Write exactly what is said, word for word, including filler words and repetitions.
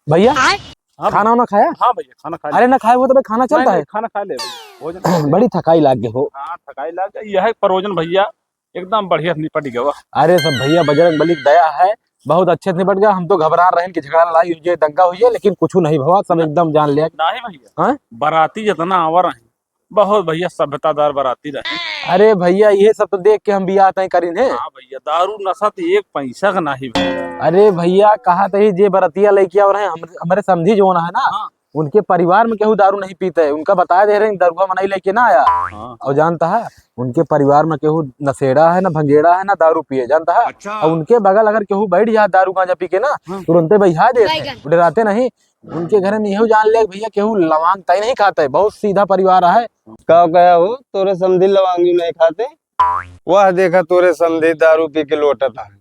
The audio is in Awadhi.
भैया, हाँ खाना भैया। वाना खाया? हाँ भैया, खाना खा अरे लिया। ना खाए हो तो भाई, खाना नहीं, चलता नहीं, है। खाना खा ले भैया, भोजन खा ले। बड़ी थकाई लाग गई हो। हाँ, थकाई लाग गई। यह एक परोजन भैया, एकदम बढ़िया से निपट गवा। अरे सब भैया बजरंग बली की दया है, बहुत अच्छे से निपट गया। हम तो घबरा रहे हैं कि झगड़ा लड़ाई हो जाए, दंगा हो जाए, लेकिन कुछ नहीं भवा, सब एकदम जान लिया। नहीं भैया, हाँ? बाराती जितना आवा रहे, बहुत भैया सभ्यतादार बाराती रहे। अरे भैया, ये सब तो देख के हम बियाह तय करीन है। हाँ भैया, दारू नशा तो एक पैसा का नहीं भैया। अरे भैया, कहा तही जे बरतिया लेके आवा रहे, हम, हमारे समधी जो ना है ना, हाँ। उनके परिवार में केहू दारू नहीं पीते है। उनका बता दे रहे हैं, दरुआ मनई लेके ना आया। हाँ। और जानता है, उनके परिवार में केहू नशेड़ा है, ना भंगेड़ा है, ना दारू पिए, जानता है। अच्छा। और उनके बगल अगर केहू बैठ जाए दारू गांजा पी के ना, हाँ। तुरंते बैठा दे, बैगन। डराते नहीं। उनके घर में यहू जान ले भैया, केहू लवांग तय नहीं खाते, बहुत सीधा परिवार है। का कहा हो, तोरे समधी लवांगी नहीं खाते? वाह, देखा तोरे समधी दारू पी के लोटत है।